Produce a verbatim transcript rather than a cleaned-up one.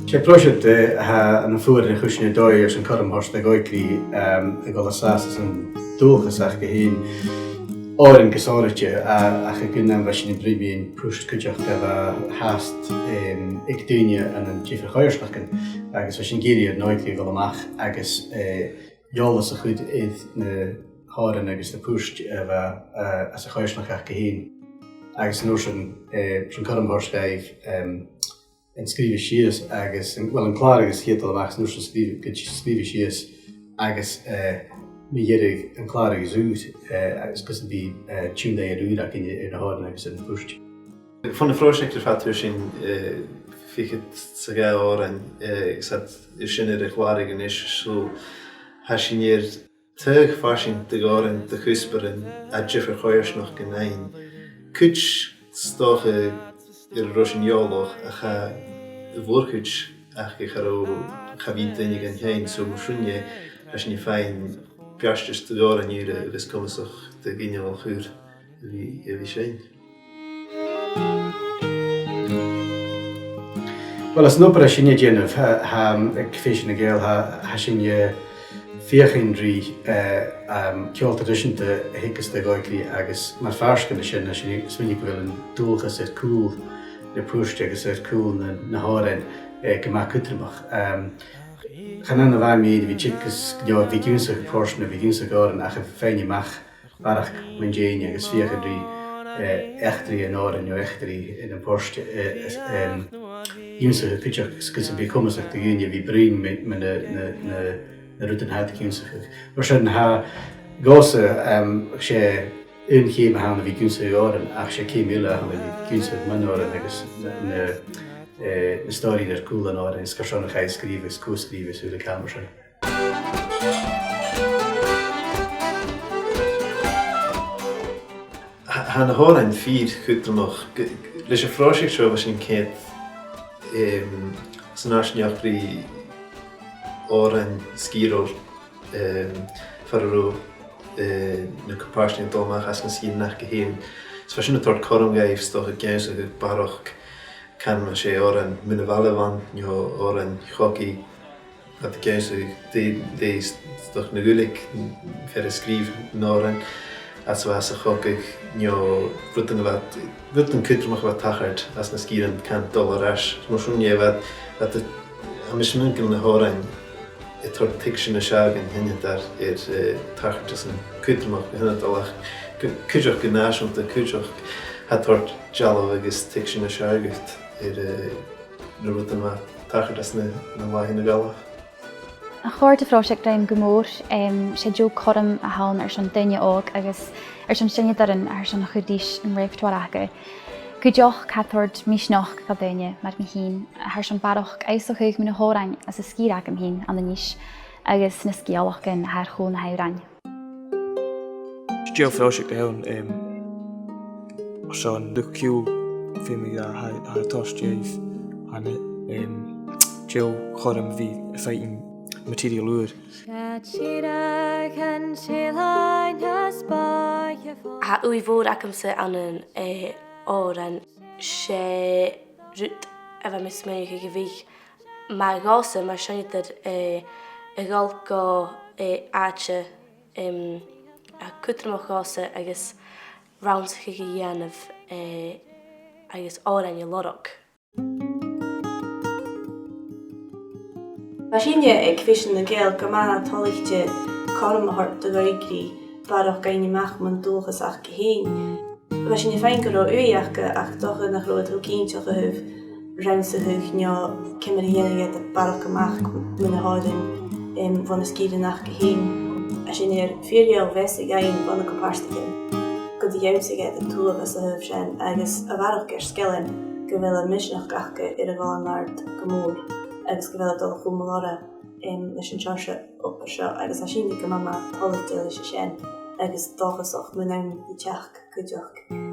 'S e pròiseact, eh, a tha nam fuaran a' cur sìos an dòigh airson cothrom a thoirt do dh'òigridh, ehm, a dhol an sàs anns an dualchas aca fhèin, òrain gu sònraichte, a, ach aig aon àm bha sinn a' bruidhinn mu phuist cuideachd a bha fhathast, ehm, aig daoine ann an diofar choimhearsnachdan, agus bha sinn ag iarraidh air na h-òigridh a dhol a-mach agus, eh, eòlas a chur air na h-òrain agus na puirt a bha, eh, anns a' choimhearsnachd aca fhèin. Agus an uair sin, eh, 's ann cothrom a thoirt dhaibh, ehm, an sgrìobhadh sìos agus, an, well, an clàradh agus a' chiad dol a-mach, 's an uair sin sgrìobh-, gun sgrìobhadh sìos agus, eh, mu dheireadh an clàradh gus ùr, eh, agus gus am bi, eh, tionndaidhean ùra againn air na h-òrain agus air na puirt. Bhon a' phròiseact air fad, fhuair sinn, eh, fichead 's a dhà òran, eh, agus tha iad sin air a chlàradh a-nis, so tha sinn air taghadh farsaing de dh'òrain de chuspairean à diofar choimhearsnachdan fhaighinn. Cuid 's dòcha air an robh sinn eòlach, ach tha a' mhòr-chuid aca cha robh, cha bhi daoine gan seinn, so mar sin, tha sinn a' faighinn beartas de dh'òrain ùra agus comasach do ghinealach ùr a bhith, a bhith a' seinn. Well, anns an obair a tha sinne a' dèanamh, tha, tha, aig Fèisean nan Gàidheal, tha, tha sinne a' feuchainn ri, eh, um, ceòl traidiseanta a theagasg do dh'òigridh agus mar phàirt dhen sin, tha sinne a' smaoineachadh gu bheil an dualchas air cùl na puirt agus air cùl na, na h-òrain, eh, gu math cudromach. Um, chan ann a-mhàin a bhith a' teagasg, no a bhith ag ionnsachadh puirt no a bhith ag ionnsachadh òrain, ach a' faighinn a-mach barrachd mun deidhinn agus feuchainn ri, eh, eachdraidh an òrain no eachdraidh na puirt, eh, is, em, ionnsachadh cuideachd gus, gus am bi e comasach do dhaoine a bhith a' bruidhinn mu, mu na, na, na, na rudan a tha iad ag ionnsachadh. Mar sin tha, dhòmhsa, em, 's e aon cheum a th' ann a bhith ag ionnsachadh òrain, ach 's e ceum eile a th' ann a bhith ag ionnsachadh mun òran agus na, na, eh, na stòiridhean air cùl an òrain, is carson a chaidh a sgrìobhadh, is cò sgrìobh, is uile càil mar sin. Tha, tha na h-òrain fìor chudromach. G-, g-, leis a' phròiseact seo bha sinn a' coimhead, em, san fharsaingeachd ri òrain sgìreil, em, far an robh, eh, na com-pàirtean a' dol a-mach às na sgìrean aca fhèin. Is bha sin a' toirt cothrom dhaibh 's dòcha ag ionnsachadh barrachd, can, mas e òrain mun a' bhaile a bh' ann, no òrain chogaidh, bha iad ag ionnsachadh dè, dè 's dòcha na dh'fhuiling fear a sgrìobh an òran, agus bha e a' cogadh, no rudan a bha, rudan cudromach a bha a' tachairt anns na sgìrean, can, a' dol air ais. Mar sin, bha, bha, tha mise a' smaoineachadh gu bheil na h-òrain a' toirt tuigse nas fheàrr dhan t-seinneadair air, eh, tachartasan cudromach dhan t-seinneadair, ach gu, cuideachd gu nàiseanta, cuideachd tha e a' toirt dealbh agus tuigse nas fheàrr dhut air, eh, na rudan a bha a' tachairt anns na, na làithean a dh'fhalbh. Chòrd a' phròiseact rium gu mòr, em, 's e deagh chothrom a th' ann airson daoine òg agus airson seinneadairean airson a chur ris an repertoire aca. Cuideachd, tha e a' toirt misneachd do dhaoine mar mi fhìn, airson barrachd ionnsachadh mu na h-òrain anns an sgìre agam fhìn, ann an Nis, agus na sgeulachdan a tha air cùl na h-òrain. 'S e deagh phròiseact a th' ann, em, airson luchd-ciùil, feumaidh mi ràdh, tha, tha e a' toirt dhuibh, tha e, em, deagh chothrom a bhith a' faicinn material ùr. Tha ùidh mhòr agamsa ann an, eh, òrain. 'S e rud a bha mi a' smaoineachadh gu bhith math dhòmhsa mar sheinneadair, eh, a dhol gu, eh, àite, em, a tha cudromach dhòmhsa agus rannsachadh a dhèanamh, eh, agus òrain a lorg. Bha sinne aig Fèisean nan Gàidheal gu math toilichte cothrom a thoirt do dh'òigridh barrachd fhaighinn a-mach mun dualchas aca fhèin. Bha sinn a' faighinn gun robh ùidh aca, ach 's dòcha nach robh iad ro chinnteach a thaobh rannsachadh no ciamar a dhèanadh iad barrachd a-mach mu na h-òrain, em, bho na sgìrean aca fhèin. Tha sinn air fìor dheagh mheasadh fhaighinn bho na com-pàirtichean gun do dh'ionnsaich iad an t-uabhas a thaobh sin, agus a bharrachd air sgilean gu bheil am misneachd aca air a dhol an-àird gu mòr, agus gu bheil iad a' dol a chumail orra, em, leis an seòrsa obair seo, agus tha sinne gu math, math toilichte leis a sin, agus dòchasach mun àm ri teachd cuideachd.